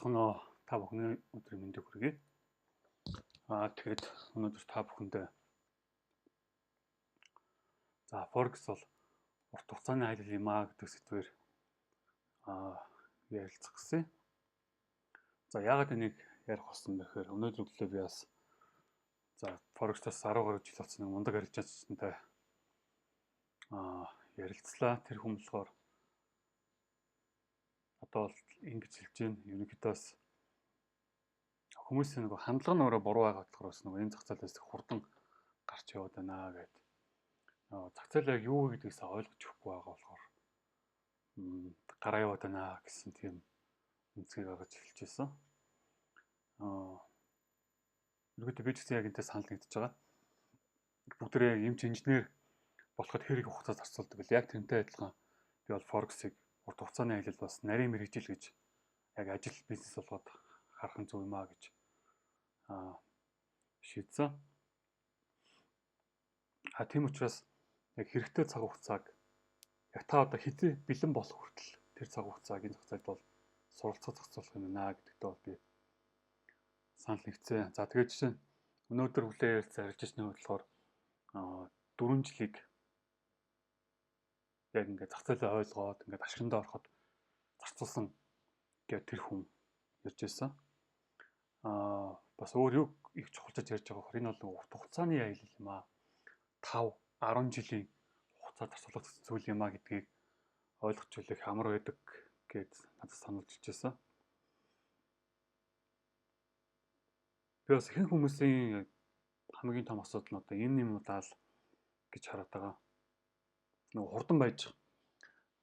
Тоноо та бүхний өдрийн мэндийг хүргэе. Тэгээд өнөөдөр та бүхэндээ за Forex бол урт хугацааны аялал юм а гэдэг сэдвээр ярилцах гэсэн. За яагаад энийг ярих болсон бэ гэхээр өнөөдөр өглөө би бас за Forex-аас 10 гаруй жил болсон нэг мундаг арилжаачтай ярилцлаа. Тэр хүн болохоор одоо бол ингэж хэлж байна. Ерөнхийдөө бас хүмүүсийн нөгөө хандлага нь өөрөө буруу байгаа болохоор бас нөгөө энэ зах зээлээс хурдан гарч яваад байна гэд. Нөгөө зах зээл яг юу гэдгээс ойлгож өгөхгүй байгаа болохоор гараа яваад байна гэсэн тийм үнцгийг гаргаж хэлж байсан. Ерөнхийдөө би ч гэсэн яг энэтэй санал нэгдэж байгаа. Бүгдээрээ яг эмч инженер болоход хэрэг хугацаа зарцуулдаг л яг тэрнтэй адилхан би бол Forex-ыг урт хугацааны аялал бас нарийн мэргэжил гэж яг ажил бизнес болгоод харах нь зөв юм а гэж шийдсэн. Тийм учраас яг хэрэгтэй цаг хугацааг яг та одоо хэзээ бэлэн болох хүртэл тэр цаг хугацааг энэ зах зээлд бол суралцах зохицуулах юм байна гэдэгтээ бол би санал нэгдсэн. За тэгээд жишээ нь өнөөдөр хүлээ ярилцсан арилжаачны хувьд болохоор 4 жилийг яг ингээд зах зээлээ ойлгоод ингээд ашигндаа ороход зарцуулсан гэх тэр хүн ярьж байсан. Бас өөр юу их чухалчилж ярьж байгаа хөр энэ бол урт хугацааны аялал юм аа. 5 10 жилийн хугацаа зарцуулах зүйл юм а гэдгийг ойлгож үлэх амар байдаг гэд надад сануулж иржсэн. Би бас ихэнх хүмүүсийн хамгийн том асуудал нь одоо энэ юм удаал гэж хараад байгаа. Нөгөө хурдан байж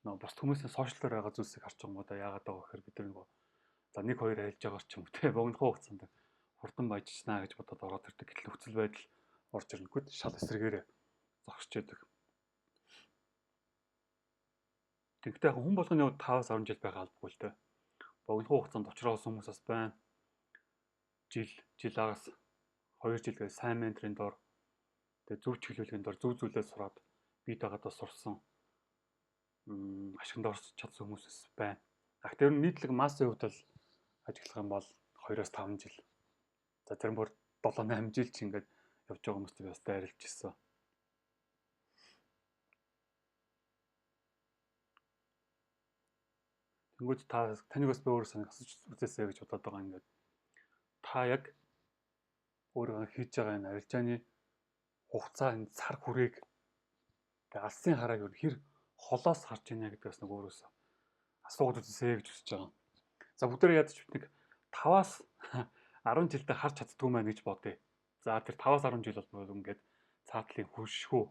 нөгөө бусд хүмүүсийн сошиал дээр байгаа зүйлсийг харж байгаа юм да яагаад байгаа гэхээр бид нар нөгөө за 1 2 айлж байгаа ч юм уу те богино хугацаанд хурдан баяжснаа гэж бодоод ороод ирдэг. Гэтэл нөхцөл байдал орж ирэнгүүт шал эсрэгээрээ зогсож яадаг. Тэгэхдээ яг хүн болгоны хувьд 5-аас 10 жил байгаа албагүй л дээ. Богино хугацаанд учруулсан хүмүүс бас байна. Жил, жил агаас 2 жил гэж сайн менторын дор тэгээ зөв чиглүүлгийн дор зөв зүйлээ сураад бие дагаад бас сурсан ашиганд орж чадсан хүмүүс бас байна. Тэр нь нийтлэг массын хувьд бол ажиглах юм бол 2-5 жил. За тэр бүр 7-8 жил ч ингээд явж байгаа хүмүүстэй би бас дайрлж ирсэн. Тэнгүүд та таныг бас би өөрөө санаг асууж үзээсэй гэж бодоод байгаа ингээд та яг өөрөө хийж байгаа энэ арилжааны хугацаа энэ цар хүрээг тэгээ алсын харааг юу хэр холоос харж байна гэдгээс нэг өөрөөсөө асуугаад үзээсэй гэж хүсэж байгаа. За бүгдээрээ ядаж нэг 5-аас 10 жилдээ харж чаддгүй маань гэж бодъё. За тэр 5-аас 10 жил бол ингээд цаатлын хөршгөө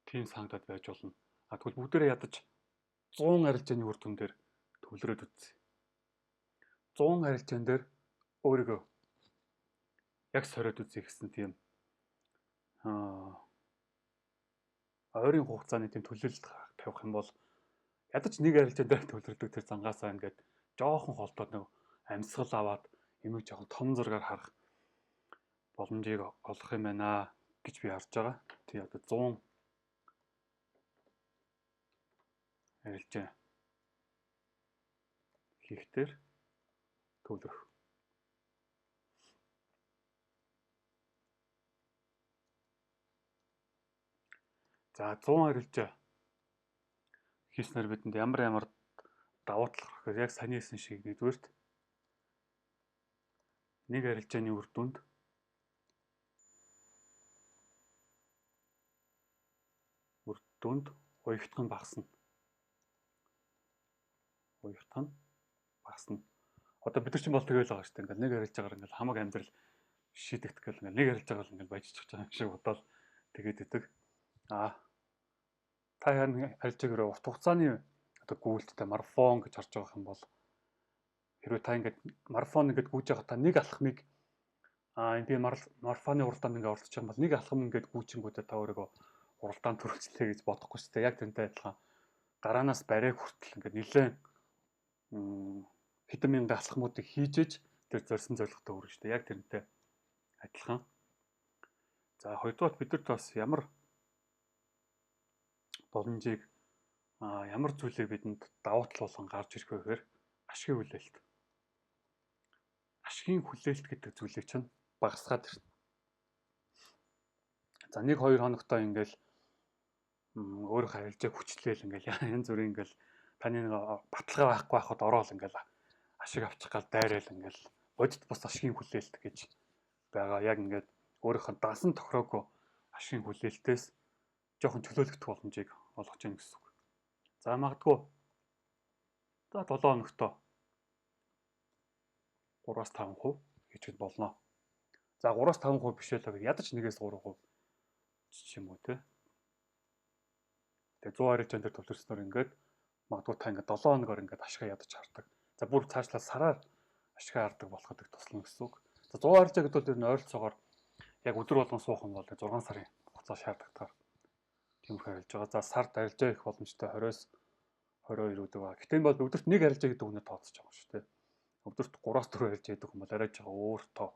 тийм санагдаад байж болно. А тэгвэл бүгдээрээ ядаж 100 арилжааны үр дүн дээр төвлөрөөд үзье. 100 арилжаан дээр өөрийгөө яг сориод үзье гэсэн тийм ойрын хугацааны тийм төлөөлөлт тавих юм бол ядаж нэг арилжаан дээр төвлөрдөг тэр зангаасаа ингээд жоохон холдоод нэг амьсгал аваад эмийг жоохон том зургаар харах боломжийг олох юм байна гэж би харж байгаа. Тий одоо 100 арилжаа хийхдээ төвлөрөх. За 100 арилжаа хийснээр бидэнд ямар давуу тал гарах гэхээр яг саяны хэлсэн шиг нэгдүгээрт нэг арилжааны үр дүнд уягдах нь багасна. Уягдах нь багасна. Одоо бид нар чинь бол тэгэл байгаа шүү дээ. Ингээл нэг арилжаагаар ингээл хамаг амьдрал шийдэгдэх гэл ингээл нэг арилжаагаар ингээл баяжчих байгаа юм шиг бодоол тэгээд идэг. Та харин арилжаагаар урт хугацааны одоо гүйлттэй марафон гэж харж байгаа юм бол хэрвээ та ингээд марафон ингээд гүйж байгаа та нэг алхмыг энэ би марафоны уралдаанд ингээд оролцож байгаа юм бол нэг алхам ингээд гүйчингүүтээ та өөрийгөө уралдаанд төрүүлчлээ гэж бодохгүй шүү дээ. Яг тэрнтэй адилхан гараанаас барайг хүртэл ингээд нэлээд хэдэн мянган алхмуудыг хийж тэр зорьсон зорилготой хүрнэ шүү дээ. Яг тэрнтэй адилхан. За хоёрдугаар бидэрт бас ямар боломжийг ямар зүйлийг бидэнд давуу тал болгон гарч ирэх вэ гэхээр ашигын хүлээлт. Ашигын хүлээлт гэдэг зүйлийг чинь багасгаад ирнэ. За, 1 2 хоногтой ингээл өөрийнхөө арилжааг хүчлээл, ингээл янз бүрийн, ингээл таны нэг баталгаа байхгүй байхад ороод, ингээл ашиг авчих гал дайраал, ингээл бодит бус ашигын хүлээлт гэж байгаа. Яг ингээд өөрийнхөө дасан тохироогүй ашигын хүлээлтээс жоохон чөлөөлөгдөх боломжийг олгож байна гэсэн үг. За, магадгүй за 7 хоногтоо 3-аас 5% хийчихэд болно. За, 3-аас 5% биш л, ядаж 1-ээс 3% ч юм уу, те. Тэгээ 100 арилжаан дээр төвлөрснөөр ингээд магадгүй та ингээд 7 хоногоор ингээд ашгаа ядаж хардаг. За, бүр цаашлаад сараар ашгаа хардаг болоход их туслана гэсэн үг. За, 100 арилжаа гэдэг бол ер нь ойролцоогоор яг өдөр болгон суух юм бол 6 сарын хугацаа шаардлагатай. Тиймэрхүү арилж байгаа. За, сард арилжаа их боломжтой 20-оос 22 өдөр байгаа. Гэтэ энэ бол өдөрт нэг арилжаа гэдэг үгнээр тооцож байгаа шүү дээ. Өдөрт 3-аас 4 арилжаа гэдэг хүн бол арай жоо өөр тоо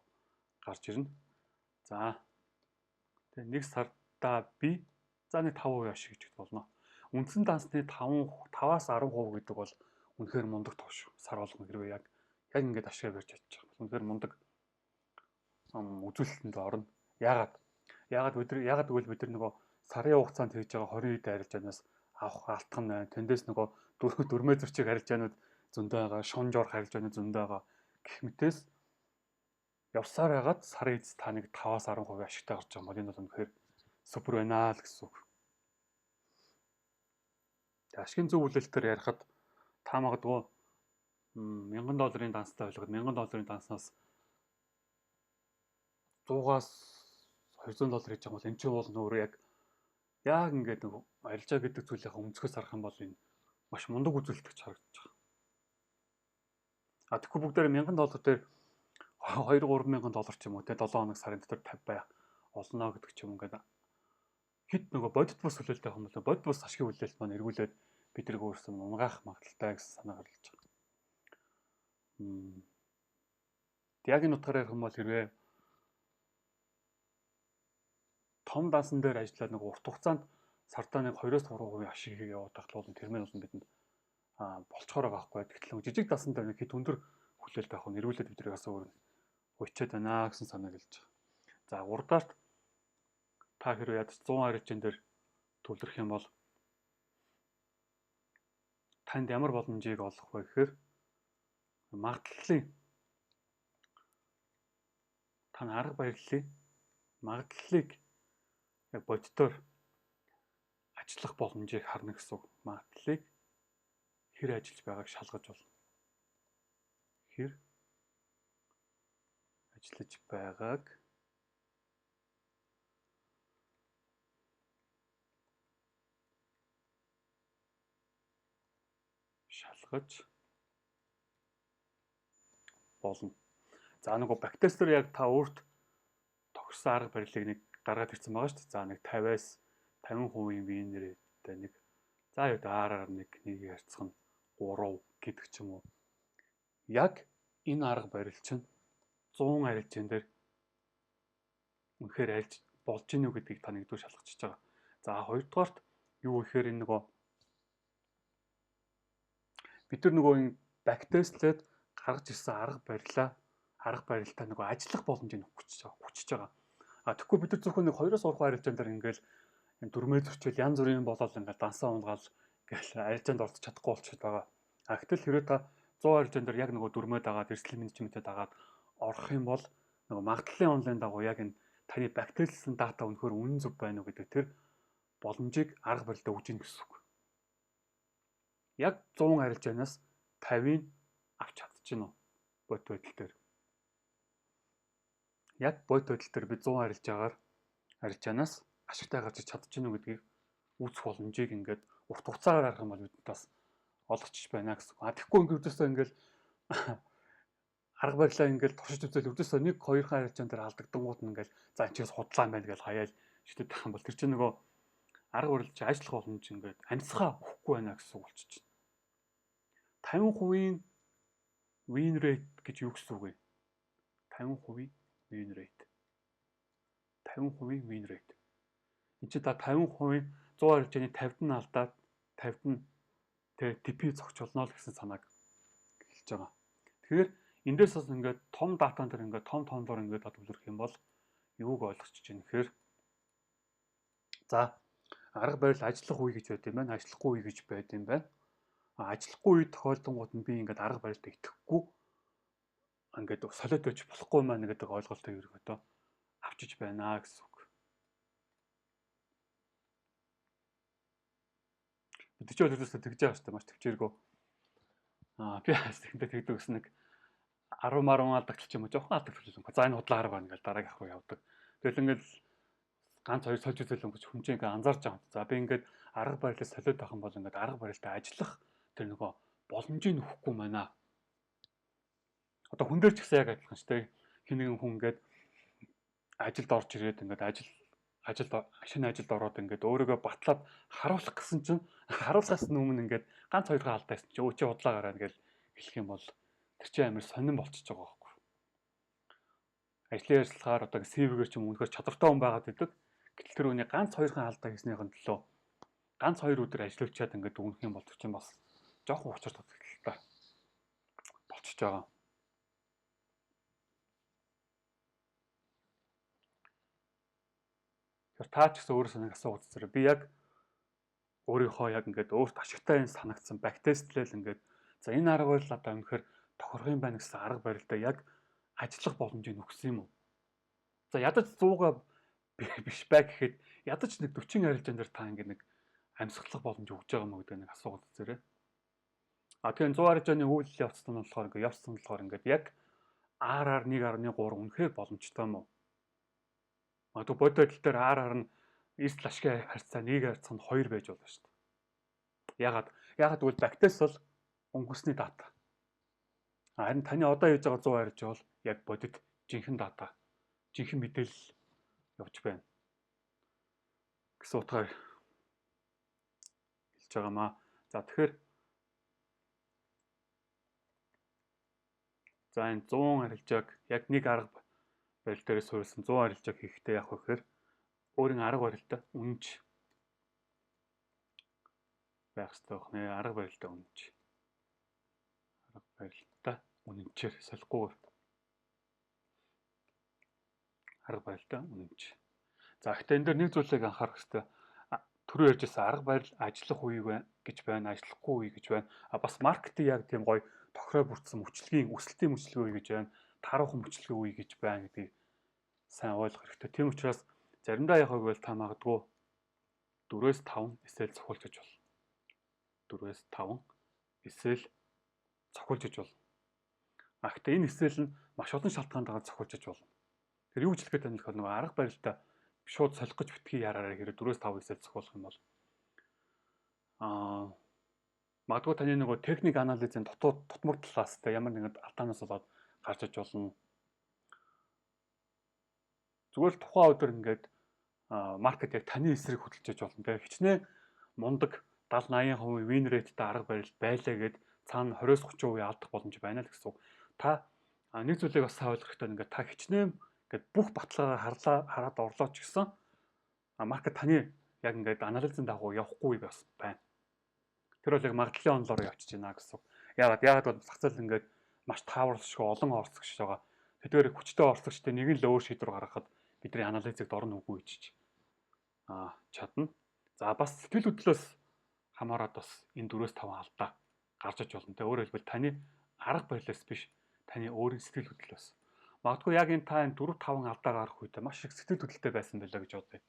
гарч ирнэ. За, тэгээ нэг сардаа би за нэг 5% ашиг гэж болно. Үндсэн дансны 5 5-аас 10% гэдэг бол үнэхээр мундаг тоо шүү. Сар болгон хэрвээ яг ингээд ашгаа барьж чадчих. Үнэхээр мундаг үзүүлэлтэнд орно. Яагаад? Яагаад гэвэл бид нар нөгөө сарын хугацаанд хийж байгаа 20 хэд арилжаанаас авах алтах нь байна. Тэндээс нөгөө дөрмөө зөрчиг арилжаанууд зөндөө байгаа, шунж орох арилжаанууд зөндөө байгаа гэх мэтээс явсаар хагаад сарын эц та нэг 5-аас 10% ашигтай гарч байгаа юм бол энэ бол үнэхээр супер байна л гэсэн үг. Тэгээ ашигын зөв хүлээлтээр ярихад та магадгүй 1000 долларын данстай ойлгоход 1000 долларын данснаас 100-аас 200 доллар хийж байгаа бол энэ чинь бол нөр яг ингээд нэг арилжаа гэдэг зүйлийнхаа өнцгөөс харах юм бол энэ маш мундаг үзүүлэлт гэж харагдаж байгаа. А тэгэхгүй бүгдээрээ 1000 доллар дээр 2 3 мянган доллар ч юм уу те, 7 хоног сарын дотор 50 бай олно гэдэг ч юм, ингээд хэд нөгөө бодит бус хүлээлт байх юм бол бодит бус ашигын хүлээлт маань эргүүлээд биднийг өөрсдөө унгаах магадлалтай гэсэн санаа гарч байгаа. Яг энэ утгаараа ярих юм бол хэрвээ том дансан дээр ажиллаад нэг урт хугацаанд сардаа нэг 2-оос 3% ашиг хийгээ яваад байхад бол тэр мэн бол бидэнд болцохоор байгаа байхгүй. Тэгтэл жижиг дасан дээр нэг хэд өндөр хүлээлт авах нь эргүүлээд бидний бас өөр уйчаад байна гэсэн санааг хэлж байгаа. За, 3 дахьт та хэрвээ ядаж 100 арилжаан дээр төвлөрөх юм бол танд ямар боломжийг олох вэ гэхээр магадлалын та арга барилын магадлалыг яг бодитоор ажиллах боломжийг харна гэсэн үг. Магадлалыг хэр ажиллаж байгааг шалгаж болно. Хэр ажиллаж байгааг шалгаж болно. За, нөгөө backtest ээр яг та өөрт тохирсон арга барилыг нэг гаргаад ирсэн байгаа шүү дээ. За, нэг 50-аас 50% win rate-тэй нэг, за юу аараар нэг нэг ярьцах нь 3 гэдэг ч юм уу. Яг энэ арга барил чинь 100 арилжаан дээр үнэхээр альж болж гинүү гэдгийг та нэгдүгээр шалгачиж байгаа. За, хоёрдугаарт юу гэхээр энэ нөгөө бид нар нөгөө энэ backtest-лээд гаргаж ирсэн арга барилтаа нөгөө ажиллах боломжийг хүчиж байгаа. Хүчиж байгаа. А тэгэхгүй бид нар зөвхөн нэг 2-оос 3 арилжаан дээр ингээл юм дөрмөө зөрчил, янз бүрийн болол ингээл дансаа унгаал гэл арилжаанд оролцож чадахгүй болчиход байгаа. А гэтэл хэрвээ та 100 арилжаан дээр яг нөгөө дөрмөө дагаад, эрсдэл менежментээ дагаад орох юм бол нөгөө магадлалын онолын дагуу яг энэ таны backtest-лсэн дата үнэхээр үнэн зөв байна уу гэдэг тэр боломжийг арга барилдаа өгж ийн гэсэн үг. Яг 100 арилжаанаас 50-ыг авч чадчихна уу? Бодит байдал дээр. Яг бодит байдал дээр би 100 арилжаагаар арилжаанаас ашигтай гарч чадчихна уу гэдгийг үүсэх боломжийг ингээд урт хугацаагаар харах юм бол бидэнд бас олгочих байна гэсэн. А тэгэхгүй ингээд өдөөсөө ингээд арга барилаа ингээд туршиж үзэл өдөөсөө нэг хоёрхан арилжаан дээр алдагдангууд нь ингээд за энэ чигээс худлаа юм байна гэж хаяал шидэт байх юм бол тэр чинь нөгөө арга барил чи ажиллах боломж ингээд амьсгаа өгөхгүй байна гэсэн үг болчих чинь. 50% win rate гэж юу гэсэн үг вэ? 50% win rate. 50% win rate. Энд чи та 50% 100 арилжааны 50-д нь алдаад 50-д нь тэ TP зогч болно л гэсэн санааг хэлж байгаа. Тэгэхээр Эндээс бас ингээд том датан дээр ингээд том томлоор ингээд төвлөрөх юм бол юуг ойлгочих чинь гэхээр за арга барил ажиллах үе гэж байд юм байна, ажиллахгүй үе гэж байд юм байна. Ажиллахгүй үе тохиолдонгууд нь би ингээд арга барилд итгэхгүй ингээд солиод байж болохгүй маань гэдэг ойлголтыг ерөөдөө авчиж байна гэсэн үг. Бид ч өөрөөсөө тэгж байгаа шүү дээ, маш төвчээргөө. Би бас тэгэнтэй тэгдэг гэсэн нэг 10 маран алдагтал ч юм уу жоохон алдагтал юм. За энэ худлаа арга байна гэж дараагийнх руу явдаг. Тэгэл ингээд ганц хоёр сольж үзэл өнгөч хүн чинь ингээд анзаарч байгаа юм. За би ингээд арга барилаас солиод авах юм бол ингээд арга барилтай ажиллах тэр нөгөө боломжийг нөхөхгүй байна. Одоо хүн дээр ч гэсэн яг адилхан шүү дээ. Хин нэгэн хүн ингээд ажилд орж ирээд ингээд ажилд шинэ ажилд ороод ингээд өөрийгөө батлаад харуулах гэсэн чинь харуулахаас өмнө ингээд ганц хоёрхан алдаа гэсэн чинь өө чи худлаа гараа гэж хэлэх юм бол тэр чинь амар сонирн болчихж байгаа байхгүй. Ажлын ажиллахаар одоо CV-гээр ч юм үнэхээр чадвартай хүн байгаад идэг. Гэтэл тэр хүний ганц хоёрхан алдаа хийснийхэн төлөө ганц хоёр өдөр ажиллуулчаад ингээд дүгнэх юм бол тэр чинь бас жоохон учир тодорхойлолтой болчихж байгаа. Тэгэхээр та ч гэсэн өөрөөсөө нэг асуух үзээрэй. Би яг өөрийнхөө яг ингээд өөрт ашигтай юм санагдсан backtest-лэл ингээд за энэ арга барил одоо үнэхээр тохирох юм байна гэсэн арга барилдаа яг ажиллах боломжийг өгсөн юм уу? За ядаж 100-га биш бай гэхэд ядаж нэг 40 арилжаан дээр та ингээд нэг амьсгалах боломж өгж байгаа мó гэдэг нэг асуух үзээрэй. А тэгэхээр 100 арилжааны үйл явц нь болохоор ингээд явц нь болохоор ингээд яг RR 1.3 үнэхээр боломжтой юм уу? Магадгүй бодит байдал дээр RR нь эрсдэл ашигын харьцаа 1.2 байж болно шүү дээ. Яагаад гэвэл backtest бол өнгөрсний дата. Харин таны одоо хийж байгаа 100 арилжаа бол яг бодит жинхэнэ дата, жинхэнэ мэдээлэл явж байна гэсэн утгаар хэлж байгаамаа. За тэгэхээр за энэ 100 арилжааг яг нэг арга барил дээрээ суурилсан 100 арилжааг хийхдээ яах вэ гэхээр өөрийн арга барилдаа үнэнч байх хэрэгтэй байна. Арга барилдаа үнэнч. Арга барилдаа үнэнчээр солихгүйгээр арга барилдаа үнэнч. За гэхдээ энэ дээр нэг зүйлийг анхаарах хэрэгтэй. Түрүү ярьжсэн арга барил ажиллах үе гэж байна, ажиллахгүй үе гэж байна. А бас маркетинг яг тийм гоё тохироо бүрдсэн мөчлөгийн, өсөлтийн мөчлөгийн үе гэж байна, тааруухан мөчлөгийн үе гэж байна гэдгийг сайн ойлгох хэрэгтэй. Тийм учраас заримдаа яг гэвэл та магадгүй 4-5 SL цохиулж гэж болно. 4-5 SL цохиулж гэж болно. А гэхдээ энэ SL нь маш олон шалтгаантайгаар цохиулж гэж болно. Тэр юу гэж хэлэх гээд байна гэхээр нөгөө арга барилдаа шууд солих гэж битгий яраарай хэрэг 4-5 SL цохиулах юм бол магадгүй таны нөгөө техник анализын тутмаг талаас та ямар нэгэн алдаанаас болоод гарч иж болно. Зүгээр л тухайн өдөр ингээд маркет яг таны эсрэг хөдөлж яж болно. Тэгээ хичнээн мундаг 70 80% win rate-тэй арга барил байлаа гэд цаана 20-30% алдах боломж байна л гэсэн үг. Та нэг зүйлийг бас сайн ойлгох хэрэгтэй, ингээд та хичнээн ингээд бүх баталгаагаа хараад орлоо ч гэсэн маркет таны яг ингээд анализын дагуу явахгүй бас байна. Тэр бол яг магадлалын онолоор явчихж байна гэсэн үг. Яагаад бол зах зээл ингээд маш тааварлашгүй олон орцогч байгаа. Тэдгээр хүчтэй орцогчтой нэг нь л өөр шийдвэр гаргахад бидний анализыг дор нь үгүй ичиж чадна. За бас сэтгэл хөдлөлөөс хамаарат бас энэ 4-5 алдаа гарч иж болно. Тэ өөрөөр хэлбэл таны арга барилаас биш, таны өөрийн сэтгэл хөдлөлөөс. Магадгүй яг энэ та энэ 4-5 алдаа гарах үедээ маш их сэтгэл хөдлөлтэй байсан байлаа гэж бодъё.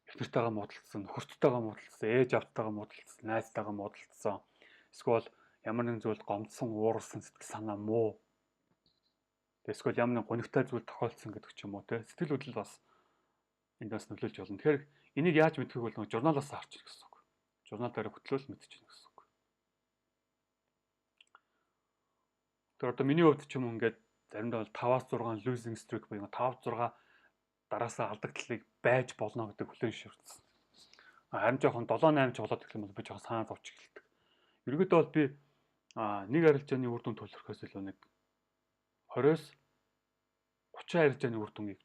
Эхнэртэйгээ муудалцсан, нөхөрттэйгээ муудалцсан, ээж аавтайгаа муудалцсан, найзтайгаа муудалцсан. Эсвэл ямар нэгэн зүйлд гомдсон, ууралсан сэтгэл санаа муу. Эсвэл ямар нэгэн гонигтай зүйл тохиолдсон гэдэг ч юм уу те. Сэтгэл хөдлөл бас энд бас нөлөөлж болно. Тэгэхээр энийг яаж мэдхийг бол нөгөө журналаас харж ирэх гэсэн үг. Журнал дээр хөтлөөл мэдчихнэ гэсэн үг. Тэр одоо миний хувьд ч юм ингээд заримдаа бол 5-6 losing streak буюу 5-6 дараасаа алдагдлыг байж болно гэдэг хүлээн зөвшөөрсөн. Харин жоохон 7-8 ч болоод эхлэх юм бол би жоохон санаа зовч эхэлдэг. Ерөнхийдөө бол би нэг арилжааны үр дүн төлөрхөөс илүү нэг 20-оос 30 арилжааны үр дүнгийг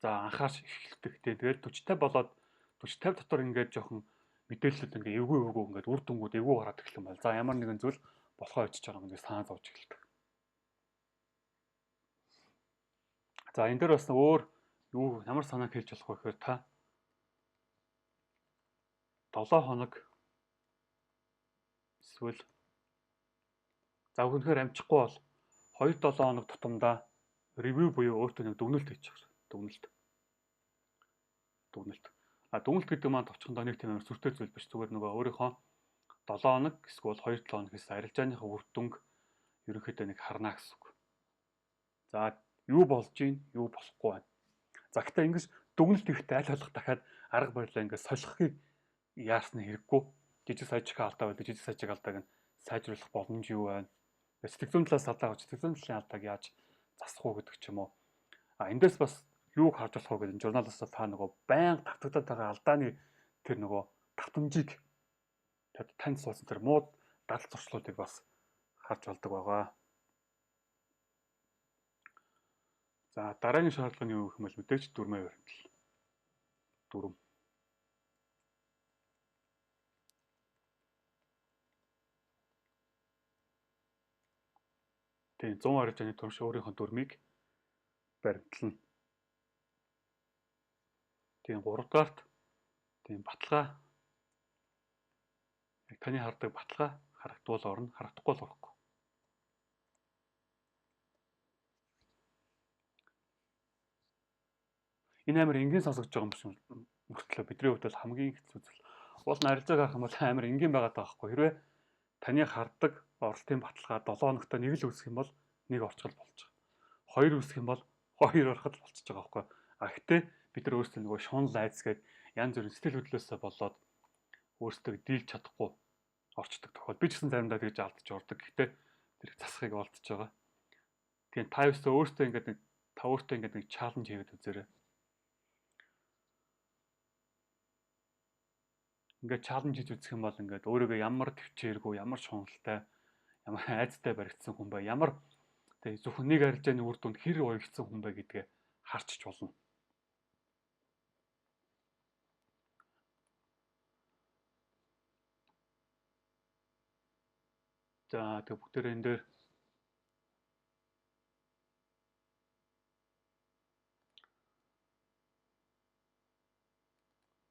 за анхаарч эхэлдэг. Тэгээд 40 50 болоод 40 50 дотор ингээд жоохон мэдээлэлүүд ингээд эвгүй эвгүй ингээд үр дүнгууд эвгүй гараад эхлэх юм бол за ямар нэгэн зүйл болохоо очиж байгаа юм ингээд санаа зовж эхэлдэг. За энэ дээр бас өөр юу ямар санааг хэлж болох вэ гэхээр та 7 хоног эсвэл за үнэхээр амжихгүй бол 2-7 хоног тутамдаа review буюу өөртөө нэг дүгнэлт хийж байгаа. Дүгнэлт. Дүгнэлт. А дүгнэлт гэдэг маань товчхондоо нэг тийм амар сүртэй зүйл биш. Зүгээр нөгөө өөрийнхөө 7 хоног эсвэл 2-7 хоног гэсэн арилжааныхаа үр дүнг ерөнхийдөө нэг харна гэсэн үг. За юу болж гин, юу болохгүй байна. За гэхдээ ингэж дүгнэлт хийхдээ аль болох дахиад арга барилаа ингээд солихыг яарсан хэрэггүй. Жижиг сажиг алдаа байл, жижиг сажиг алдааг нь сайжруулах боломж юу байна? Сэтгэл зүйн талаас алдаа, сэтгэл зүйн талын алдааг яаж засах уу гэдэг ч юм уу. А эндээс бас юуг харж болох вэ гэдэг журналаас та нөгөө байнга давтагдаад байгаа алдааны тэр нөгөө давтамжийг танд суусан тэр муу дадал зуршлуудыг бас харж болдог байгаа. За дараагийн шаардлага нь юу гэх юм бол мэдээж дүрмээ баримтлал. Дүрм. Тийм 100 арилжааны турш өөрийнхөө дүрмийг баримтлана. Тийм 3 дугаарт тийм баталгаа яг таны хардаг баталгаа харагдвал орно, харагдахгүй бол орохгүй. Энэ амар энгийн сонсогдож байгаа юм шиг мөртлөө бидний хувьд бол хамгийн хэцүү зүйл. Уул нь арилжааг харах юм бол амар энгийн байгаад байгаа байхгүй. Хэрвээ таны хардаг оролтын баталгаа 7 хоногт нэг л үүсэх юм бол нэг орчгол болж байгаа. Хоёр үүсэх юм бол хоёр ороход болчихж байгаа байхгүй. А гэтээ бид нар өөрсдөө нөгөө шунал айдас гээд янз бүрийн сэтгэл хөдлөлөөсөө болоод өөрсдөө дийлж чадахгүй орчдөг тохиол. Би ч гэсэн заримдаа тэгж алдчих ордог. Гэтээ тэр засахыг олдож байгаа. Тийм та өөрсдөө өөртөө ингээд нэг та өөртөө ингээд нэг чаленж хийгээд үзээрэй. Ингээд чаленж хийж үзэх юм бол ингээд өөрийгөө ямар төвчээргүй, ямар шуналтай, ямар айцтай баригдсан хүн бай, ямар тэг зөвхөн нэг арилжааны үр дүнд хэр уягдсан хүн бэ гэдгээ харчиж болно. За тэг бүгдээрээ энэ дээр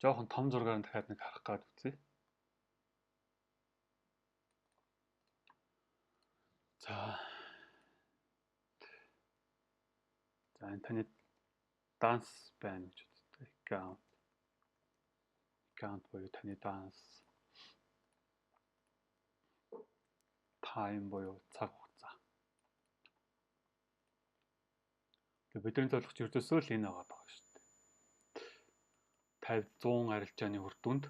жоохон том зургаар нь дахиад нэг харах гээд үзье. За. За энэ таны данс байна гэж үздэг. Account. Account буюу таны данс. Time буюу цаг хугацаа. Тэгээ бидний зорилго ердөөсөө л энэ байгаа даа шүү дээ. 50 100 арилжааны үр дүнд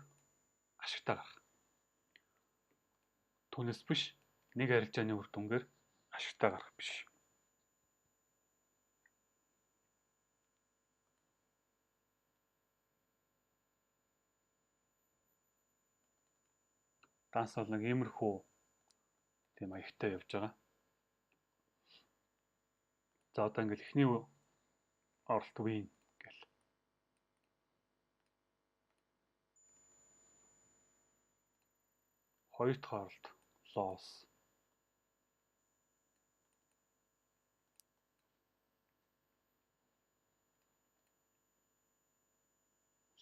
ашигтай гарах. Түүнээс биш нэг арилжааны үр дүнгээр ашигтай гарах биш. Данс бол нэг иймэрхүү тийм маягтай явж байгаа. За одоо ингээл эхний оролт win гэл. Хоёр дахь оролт loss.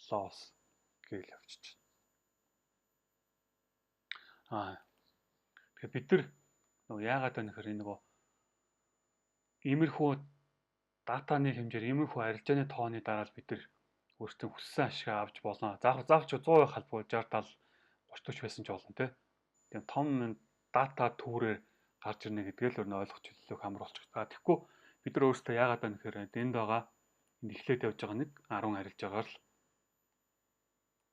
Loss гээл явчих. Аа. Тэгэхээр бид нар нөгөө яагаад вэ гэхээр энэ нөгөө иймэрхүү датаны хэмжээр иймэрхүү арилжааны тооны дараа л бид нар өөрсдөө хүссэн ашиг авч болно. Заавал ч 100% халбгүй 60 70 30 40 байсан ч болно тий. Тийм том дата түүрээр гарч ирнэ гэдгээ л өөр нь ойлгож илүү амар болчих. Тэгэхгүй бид нар өөрсдөө яагаад вэ гэхээр энд байгаа энд эхлээд явж байгаа нэг 10 арилжаагаар л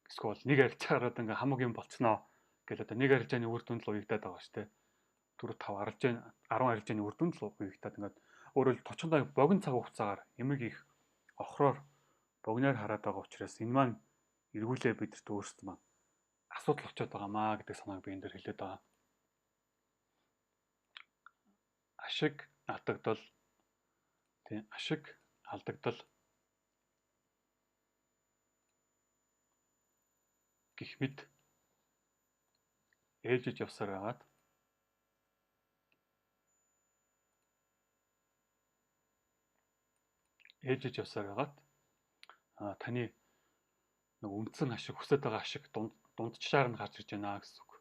эсвэл нэг арилжаагаар ингээ хамаг юм болцсноо гэл одоо нэг арилжааны үр дүнд л уягдаад байгаа шүү дээ. 4 5 арилжаа 10 арилжааны үр дүнд л уягдаад ингээд өөрөөр товчондоо богино цаг хугацаагаар эмэг их охроор богиноор хараад байгаа учраас энэ маань эргүүлээ бидэрт өөрсдөө маань асуудал болчиход байгаамаа гэдэг санааг би энэ дээр хэлээд байгаа. Ашиг алдагдал тийм ашиг алдагдал гэх мэт ээлжиж явсаар байгаад ээжж явсаар байгаад таны нэг үндсэн ашиг, хүсэж байгаа ашиг дундчаар нь гарч ирж байна гэсэн үг.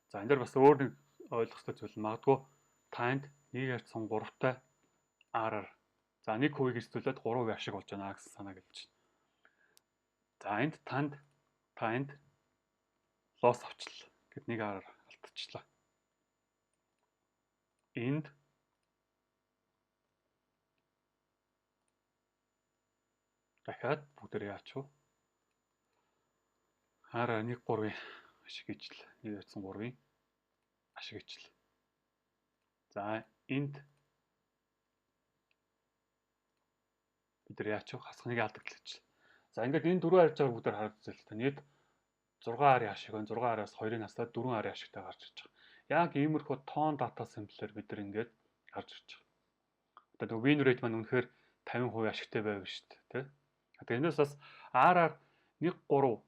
За, энэ дээр бас өөр нэг ойлгох ёстой зүйл нь магадгүй танд 1.3-тай RR, за, 1%-ийг эрсдүүлээд 3% ашиг болж байна гэсэн санааг хэлж байна. За, энд танд loss авчлаа гэд нэг RR алдчихлаа. Энд дахиад бүгдээр яач вэ? RR 1.3-ын ашиг ижил. 1.3-ын ашиг ижил. За, энд бид нар яач вэ? Хасах нэг алдагдал гэж. За, ингээд энэ дөрвөн арилжаагаар бүгдээр хараад үзэл та. Нийт 6 R-ын ашиг байна. 6 R-аас 2-ыг хасаад 4 R-ын ашигтай гарч ирж байгаа. Яг иймэрхүү тоон data sample-ээр бид нар ингээд гарч ирж байгаа. Одоо нөгөө win rate маань үнэхээр 50% ашигтай байв шүү дээ, тэ. Тэгээ энэс бас RR 1.3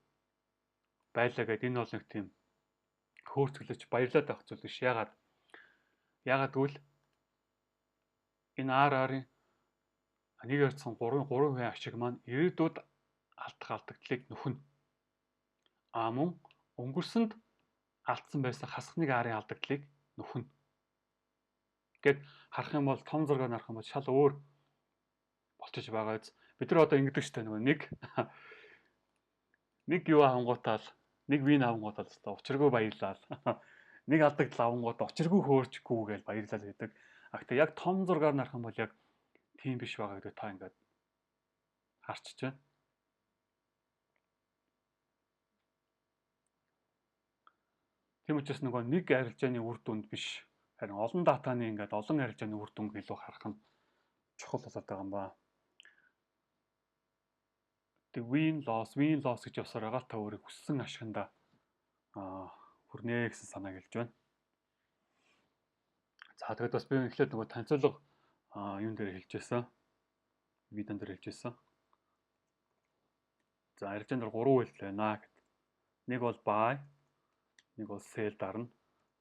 байлаа гэдэг энэ бол нэг тийм хөөрцөглөж баярлаад байх зүйл биш. Ягаад? Ягаад гэвэл энэ RR-ын 1.3 3% ашиг маань ирээдүйд алдах алдагдлыг нөхнө. А мөн өнгөрсөнд алдсан байсан хасах нэг R-ын алдагдлыг нөхнө. Гэт харах юм бол, том зургаар харах юм бол шал өөр болчихж байгаа биз. Бид нар одоо ингэдэг штэ, нөгөө нэг юу авангуутаал, нэг win авангуутаал өстой учиргүй баярлал. Нэг алдагдал авангуутаа учиргүй хөөрчгүй гэж баярлал гэдэг. А гэтээ яг том зургаар нарах юм бол яг тийм биш байгаа гэдэг та ингээд харчиж байна. Тийм учраас нөгөө нэг арилжааны үр дүнд биш, харин олон data-ны, ингээд олон арилжааны үр дүнг илүү харах нь чухал болоод байгаа юм ба. Тэг win loss, win loss гэж явсаар байгаа л та өөрийг хүссэн ашиганда хүрнэ гэсэн санааг хэлж байна. За, тэгэд бас би эхлээд нөгөө танилцуулга юун дээр хэлж байсан. Видеон дээр хэлж байсан. За, арилжаан дээр гурван үйлдэл байна гэд. Нэг бол buy, нэг бол sell дарна.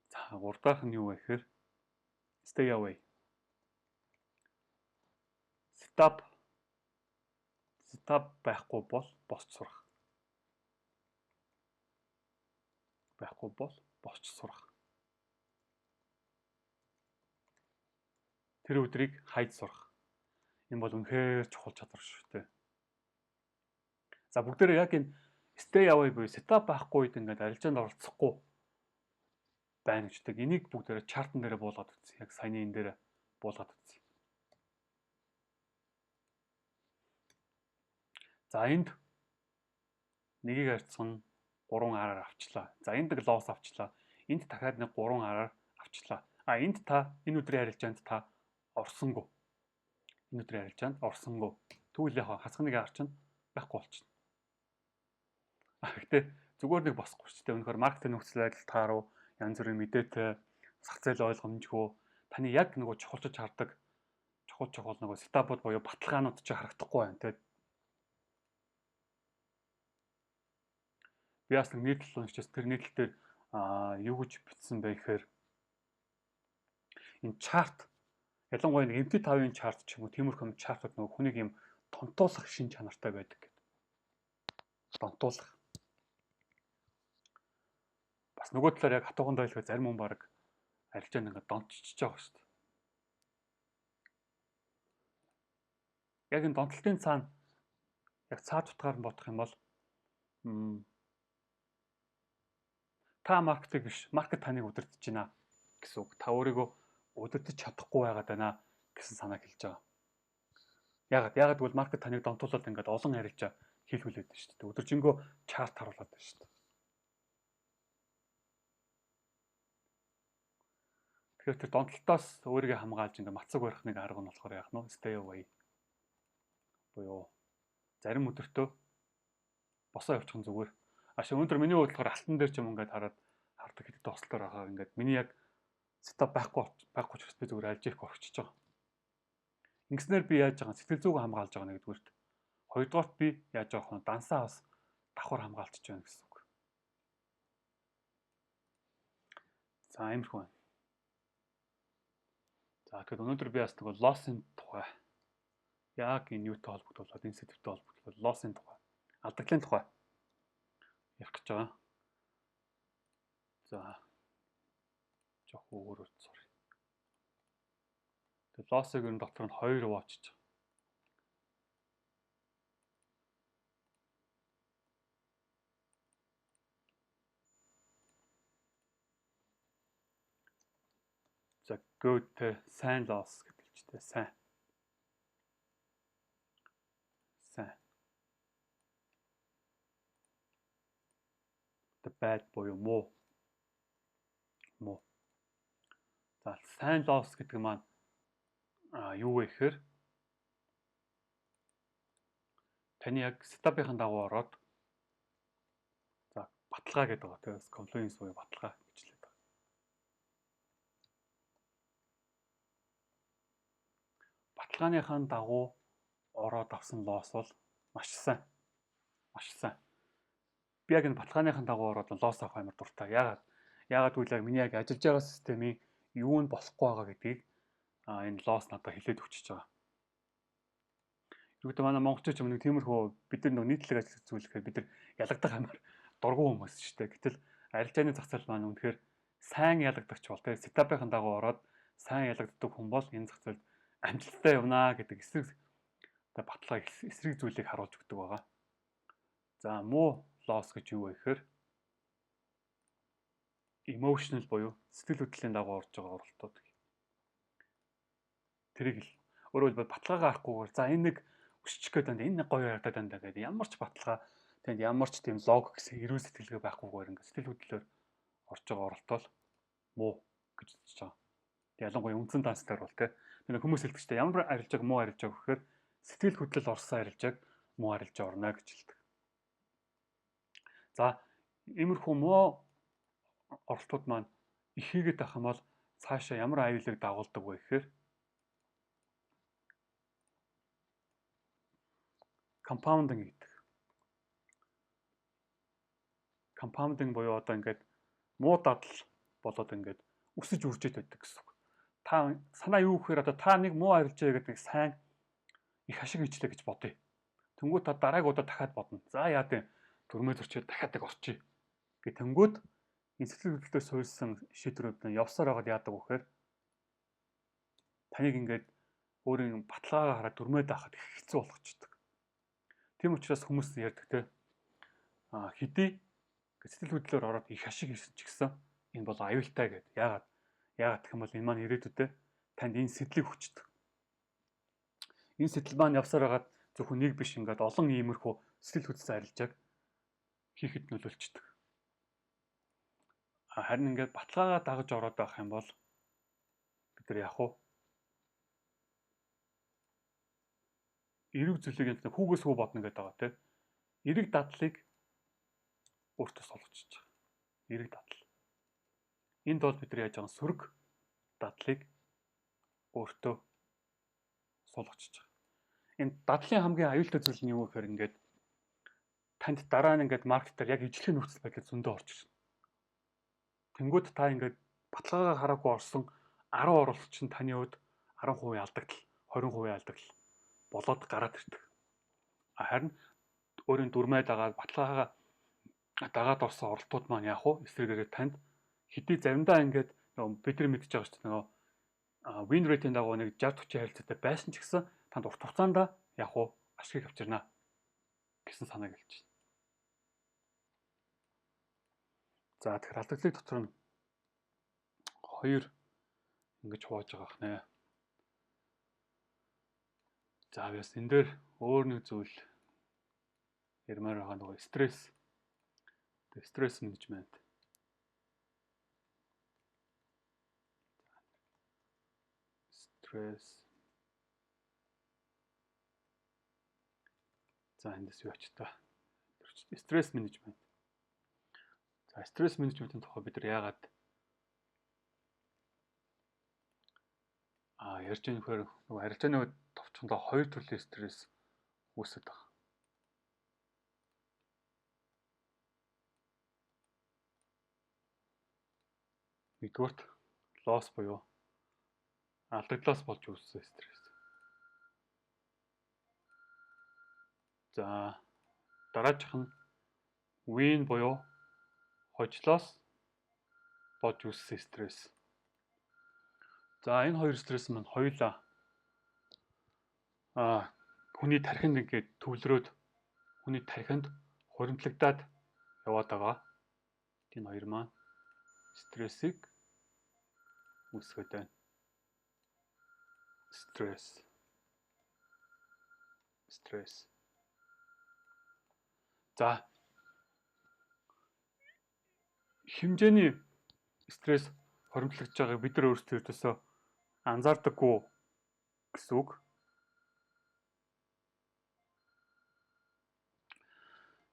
За, гурав дахь нь юу вэ гэхээр stay away. Setup байхгүй бол босч сурах. Байхгүй бол босч сурах. Тэр өдрийг хайж сурах. Энэ бол үнэхээр чухал чадвар шүү дээ. За, бүгдээрээ яг энэ stay away буюу setup байхгүй үед ингээд арилжаанд оролцохгүй байна гэждэг. Энийг бүгдээрээ chart-ан дээрээ буулгаад үзье. Яг саяны энэ дээр буулгаад үзье. За, энд нэгийг харьцсан 3 R-аар авчлаа. За, энд нэг loss авчлаа. Энд дахиад нэг 3 R-аар авчлаа. А энд та энэ өдрийн арилжаанд та орсонгүй. Энэ өдрийн арилжаанд орсонгүй. Тэгвэл яг хасах нэг R чинь байхгүй болчихно. А гэхдээ зүгээр нэг босхгүй шүү дээ. Үнэхээр market-ын нөхцөл байдал тааруу, янз бүрийн мэдээтэй, зах зээл ойлгомжгүй, таны яг нөгөө чухалчж хардаг чухал чухал нөгөө setup-ууд буюу баталгаанууд чи харагдахгүй байна. Тэгээд би бас нэг нийтлэл уншижсэн. Тэр нийтлэл дээр юу гэж бичсэн бэ гэхээр энэ chart, ялангуяа нэг MT5-ын chart ч юм уу, тиймэрхүү юм chart-ууд нөгөө хүнийг юм донтуулах шин чанартай байдаг гэдэг. Донтуулах. Бас нөгөө талаар яг хатуугандаа хэлэхэд зарим хүн баг арилжаанд ингээд донтчихж байгаа шүү дээ. Яг энэ донтолтын цаана яг цаад утгаар нь бодох юм бол та market-ыг биш, market таныг удирдах байна гэсэн үг. Та өөрийгөө удирдах чадахгүй байгаад байна гэсэн санааг хэлж байгаа. Яагаад? Яагаад гэвэл market таныг донтуулаад ингээд олон арилжаа хийлгүүлээд байна шүү дээ. Өдөржингөө chart харуулад байна шүү дээ. Тэгэхээр тэр донтолтоос өөрийгөө хамгаалж ингээд мацаг барих нэг арга нь болохоор яах нь stay away буюу зарим өдөртөө босоо явчих нь зүгээр. Ашиг өнөөдөр миний хувьд болохоор алтан дээр ч юм ингээд хараад хардаг хэд хэдэн ослоор байгаа. Ингээд миний яг setup байхгүй байхгүй ч би зүгээр алж ирэхгүй орчиж байгаа. Ингэснээр би яаж байгаа, сэтгэл зүгээ хамгаалж байгаа нэгдүгээрт. Хоёрдугаарт би яаж байгаа вэ? Дансаа бас давхар хамгаалчихж байна гэсэн үг. За, иймэрхүү байна. За, тэгэхээр өнөөдөр би бас нэг loss-ын тухай Яг энэ юутай холбогдуулаад, энэ сэдвтэй холбогдуулаад loss-ын тухай, алдагдлын тухай ярих гэж байгаа. За, жоох өөр sorry. Тэгээ loss-ыг ер нь дотор нь хоёр хуваачиж байгаа. За, good те, сайн loss гэдэг хэлжтэй, сайн. Сайн. The bad буюу муу. Муу. За, сайн loss гэдэг маань юу вэ гэхээр таны яг setup-ийн дагуу ороод, за, баталгаа гэдэг байгаа. Тэгээ confluence буюу баталгаа гэж хэлээд байгаа. Баталгааныхаа дагуу ороод авсан loss бол маш сайн. Маш сайн. Би яг энэ баталгааныхаа дагуу ороод loss авах амар дуртай. Яагаад? Яагаад гэвэл яг миний яг ажиллаж байгаа системийн юу нь болохгүй байгаа гэдгийг энэ loss надад хэлээд өгчөж байгаа. Ерөөдөө манай монголчууд ч юм нэг тиймэрхүү, бид нар нэг нийтлэг ажил зүйлэхээр бид нар ялагдах амар дургүй хүмүүс шүү дээ. Гэтэл арилжааны зах зээл маань үнэхээр сайн ялагдагч бол, тэгээ setup-ын дагуу ороод сайн ялагддаг хүн бол энэ зах зээлд амжилттай явнаа гэдэг эсрэг одоо баталгаа, эсрэг зүйлийг харуулж өгдөг байгаа. За, муу loss гэж юу вэ гэхээр emotional буюу сэтгэл хөдлөлийн дагуу орж байгаа оролтууд. Тэрийг л өөрөөр хэлбэл баталгаагаа харахгүйгээр, за, энэ нэг өсчих гээд байна, энэ нэг гоё харагдаад байна гэдэг ямар ч баталгаа, тэнд ямар ч тийм логик гэсэн эрүүл сэтгэлгээ байхгүйгээр ингээд сэтгэл хөдлөлөөр орж байгаа оролт бол муу гэж үзэж байгаа. Ялангуяа үндсэн данс дээр бол тий. Тэр хүмүүс хэлдэг чинь ямар арилжааг муу арилжаа гэхээр сэтгэл хөдлөл орсон арилжааг муу арилжаа орно гэж хэлдэг. За, иймэрхүү муу оролтууд маань их хийгээд байх юм бол цаашаа ямар аюулыг дагуулдаг вэ гэхээр compounding гэдэг. Compounding буюу одоо ингээд муу дадал болоод ингээд өсөж үржиж байдаг гэсэн үг. Та санаа юу гэхээр одоо та нэг муу арилжаа гэдэг нэг сайн их ашиг хийчлээ гэж бодъё. Тэнгүүд та дараагийн удаа дахиад бодно. За, яа гэм дүрмээ зөрчөөд дахиад нэг орчие. Гэ тэнгүүд энэ сэтгэл хөдлөлтөөр суурилсан шийдвэрүүд нь явсаар байгаад яадаг вэ гэхээр таныг ингээд өөрийн баталгаагаа хараад дүрмээ даахад их хэцүү болгочдөг. Тийм учраас хүмүүс ярьдаг те, хэдий сэтгэл хөдлөлөөр ороод их ашиг хийсэн ч гэсэн энэ бол аюултай гэдэг. Яагаад? Яагаад гэх юм бол энэ маань ирээдүйдээ танд энэ сэтлийг хүчдэг. Энэ сэтэл маань явсаар байгаад зөвхөн нэг биш, ингээд олон иймэрхүү сэтгэл хөдлөсөн арилжааг хийхэд нөлөөлчдөг. Харин ингээд баталгаагаа дагаж ороод байх юм бол бид нар яг уу эерэг зүйлийг хүүгээс хүү бодно гэдэг байгаа тийм. Эерэг дадлыг өөртөө сулгачиж байгаа. Эерэг дадал. Энд бол бид нар яаж байгаа, сөрөг дадлыг өөртөө суулгачиж байгаа. Энэ дадлын хамгийн аюултай зүйл нь юу гэхээр ингээд танд дараа нь ингээд market ээр яг ижлэхэн нөхцөл байдал зөндөө орж ирнэ. Тэнгүүд та ингээд баталгаагаа хараагүй орсон 10 оролт чинь таны хувьд 10% алдагдал, 20% алдагдал болоод гараад ирдэг. Харин өөрийн дүрмээ дагаад, баталгаагаа дагаад орсон оролтууд маань яг уу эсрэгээрээ танд хэдий заримдаа ингээд нөгөө бид нар мэдчихэж байгаа шүү дээ, нөгөө win rate-ийн дагуу нэг 60 40 харилцаатай байсан ч гэсэн танд урт хугацаанд яг уу ашигыг авчирна гэсэн санааг хэлж байна. За, тэгэхээр алдагдлыг дотор нь хоёр ингэж хувааж байгаа хнэ. За, бас энэ дээр өөр нэг зүйл ярмаар байгаа, нөгөө стресс. Stress management. Стресс. За, эндээс юу ач та. Stress management. За, stress management-ийн тухай бид нар яагаад ярьж байгаа нөхөр, нөгөө арилжааны үед товчхондоо хоёр төрлийн стресс үүсэж байгаа. Нэгдүгээрт loss буюу алдагдлаас болж үүссэн стресс. За, дараачих нь win буюу хожлоос болж үүссэн стресс. За, энэ хоёр стресс маань хоёулаа хүний тархинд ингээд төвлөрөөд хүний тархинд хуримтлагдаад яваад байгаа. Энэ хоёр маань стрессийг үүсгээд байна. Стресс. Стресс. За, хэмжээний стресс хоримтлагдж байгааг бид нар өөрсдөө ердөөсөө анзаардаггүй гэсэн үг.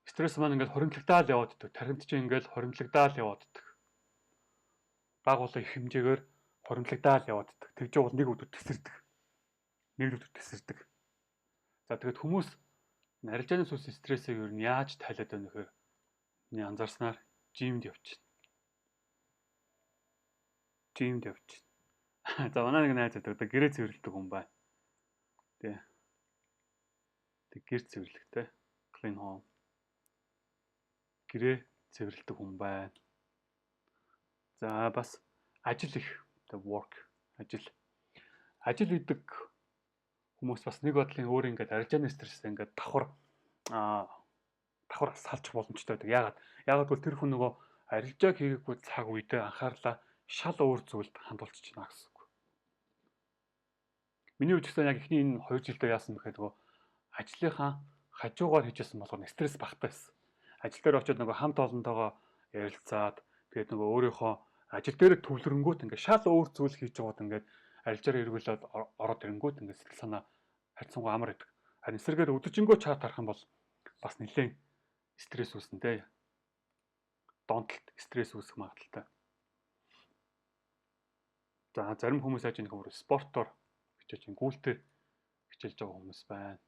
Стресс маань ингээд хоримтлагдаал яваад идэх. Тархинд чинь ингээд хоримтлагдаал яваад идэх. Баг болон их хэмжээгээр хоримтлагдаал яваад идэх. Тэгж байгаа бол нэг өдөр тесэрдэг. Нэг өдөр тесэрдэг. За, тэгэд хүмүүс арилжааны сүлс стрессийг ер нь яаж тайлаад байна гэхээр миний анзаарснаар gym д явчихна. Gym д явчихна. За, манай нэг найз байдаг. Гэрээ цэвэрлэдэг хүн байна. Тэ. Тэг гэр цэвэрлэхтэй. Clean home. Гэрээ цэвэрлэдэг хүн байна. За, бас ажил их, the work, ажил. Ажил хийдэг хүмүүс бас нэг бодлын өөр ингээд арилжааны стресс ингээд давхар давхар салчих боломжтой байдаг. Яагаад? Яагаад гэвэл тэр хүн нөгөө арилжааг хийгээгүй цаг үедээ анхаарлаа шал өөр зүйлд хандуулчих байна гэсэн үг. Миний хувьд гэсэн яг эхний энэ 2 жилдээ яасан бэхээр нөгөө ажлынхаа хажуугаар хийжсэн болохоор стресс багтаа байсан. Ажил дээр очиод нөгөө хамт олонтойгоо ярилцаад, тэгээд нөгөө өөрийнхөө ажил дээр төвлөрөнгүүт ингээд шал өөр зүйл хийж байгаад ингээд арилжаараа эргүүлээд ороод ирэнгүүт ингээд сэтгэл санаа харьцангуй амар байдаг. Харин эсрэгээр өдөржингөө чарт харах юм бол бас нэлээд стресс үүснэ те. Донтолт, стресс үүсэх магадлалтай. За, зарим хүмүүс яаж ийм спортоор хичээж, гүйлтээр хичээлж байгаа хүмүүс байна.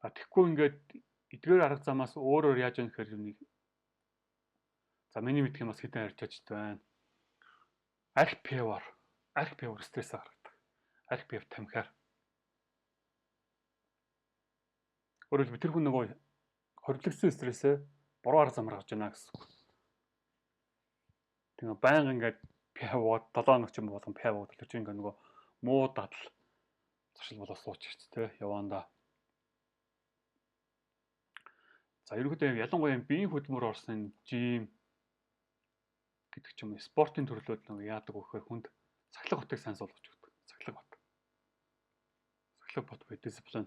А тэгэхгүй ингээд эдгээр арга замаас өөрөөр яаж яах гэхээр нэг, за, миний мэдх юм бас хэдэн арилжаач байна. Арх пивор, арх пивор стресс гаргадаг. Арх пив тамхиар. Өөрөөр хэлбэл тэр хүн нөгөө хоримтлагдсан стрессээ буруу арга замаар гаргаж байна гэсэн үг. Тэгээ байнга ингээд пив уугаад 7 хоног ч юм болгон пив уугаад тэр чинь ингээд нөгөө муу дадал зуршил болоо сууч ирч те яваанда. За, ерөнхийдөө ялангуяа биеийн хөдөлмөр орсон gym гэдэг ч юм уу спортын төрлүүд нэг яадаг вэ гэхээр хүнд сахилга батыг сайн суулгаж өгдөг. Сахилга бат. Сахилга бат буюу дисциплин.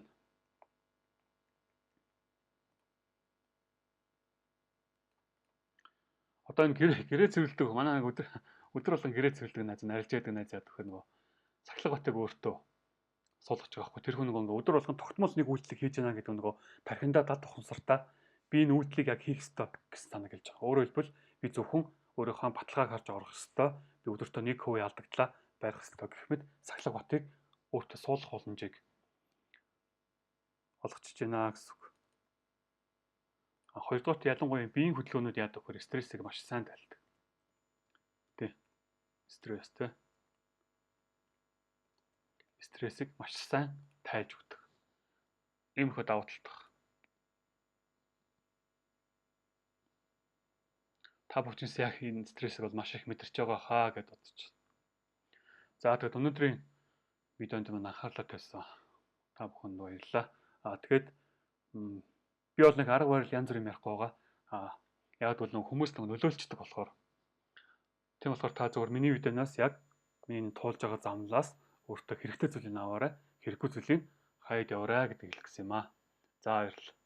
Одоо энэ гэрээ цэвэрлэдэг манай нэг өдөр болгон гэрээ цэвэрлэдэг найз, арилж яадаг найз яадаг гэхээр нөгөө сахилга батыг өөртөө суулгаж байгаа байхгүй. Тэр хүн нөгөө өдөр болгон тогтмол нэг үйлдэл хийж байна гэдэг нөгөө тархиндаа дад ухамсартаа би энэ үйлдэлийг яг хийх ёстой гэсэн санааг хэлж байгаа. Өөрөөр хэлбэл би зөвхөн өөрийнхөө баталгааг харж орох ёстой. Би өдөртөө 1% алдагдлаа барих ёстой гэх мэт сахилга батыг өөртөө суулгах боломжийг олгочихж байна гэсэн үг. Хоёрдугаарт ялангуяа биеийн хөдөлгөөнүүд яадаг вэхээр стрессийг маш сайн тайлдаг. Тэ. Стресс тэ. Стрессийг маш сайн тайлж өгдөг. Иймэрхүү давуу талтай. Та бүхнээс яг энэ стрессийг бол маш их мэдэрч байгаа хаа гэдээ бодож байна. За, тэгэд өнөөдрийн видеонд маань анхаарлаа тавьсан та бүхэнд баярлалаа. Аа, тэгээд би бол нэг арга барил янз бүрийн ярихгүй байгаа. Аа, яг бол нэг хүмүүс нэг нөлөөлчдөг болохоор. Тийм болохоор та зөвхөн миний видеоноос яг миний туулж байгаа замлаас өөртөө хэрэгтэй зүйлийг аваарай. Хэрэггүй зүйлийг хаяад яваарай гэдэг хэлэх гэсэн юм аа. За, баярлалаа.